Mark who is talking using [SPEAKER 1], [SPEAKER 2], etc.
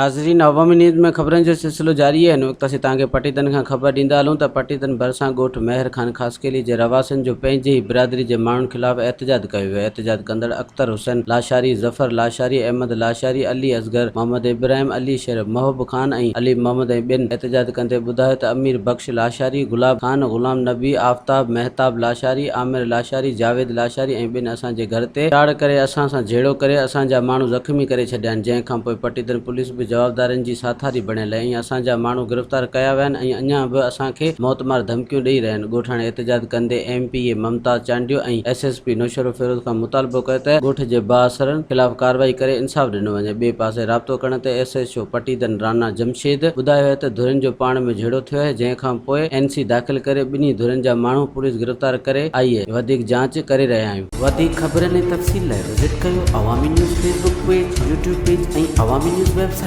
[SPEAKER 1] ناظرين عوامي نيوز ۾ خبرن جو سلسلو جاري آهي هن وقت اسين توهان کي پٽيدن کان خبر ڏيندا هلون ته پٽيدن ڀرسان ڳوٺ مهر خان خاصخيلي جي رهواسين جو پنهنجي ئي برادري جي ماڻهن خلاف احتجاج ڪيو ويو احتجاج ڪندڙ اختر حسين لاشاري، ظفر لاشاري، احمد لاشاري، علي اصغر، محمد ابراهيم، علي شير، محب خان ۽ علي محمد ۽ ٻين احتجاج ڪندي ٻڌايو ته امير بخش لاشاري، گلاب خان، غلام نبي، آفتاب، مهتاب لاشاري، عامر لاشاري، جاويد لاشاري ۽ ٻين اسان جي گهر تي چاڙهه ڪري اسان سان جهيڙو ڪري اسان جا ماڻهو زخمي ڪري ڇڏيا آهن جنهن کان پوء پٽيدر پوليس به جوابدارن جي ساٿاري بڻيل آهي ۽ اسان جا ماڻهو گرفتار ڪيا ويا آهن ۽ اڃا به اسان کي موتمار ڌمڪيون ڏئي رهيا آهن ڳوٺاڻي احتجاج ڪندي M P A Mumtaz Chandio ۽ S S P Naushahro Feroze کان مطالبو ڪيو ته ڳوٺ جي بااثرن خلاف ڪارروائي ڪري انصاف ڏنو وڃي ٻئي پاسي رابطو ڪرڻ تي S H O Patidan Rana Jamshed ٻڌايو آهي ته ڌرين جو پاڻ ۾ جهيڙو ٿيو آهي جنهن کان پوء اين سي داخل ڪري ٻنهي ڌرين جا ماڻهو پوليس گرفتار ڪري آئي آهي وڌيڪ جاچ ڪري رهيا آهيون. وڌيڪ خبرن ۽ تفصيل لاء وزٽ ڪيو Awami news Facebook page, YouTube page ۽ Awami news website.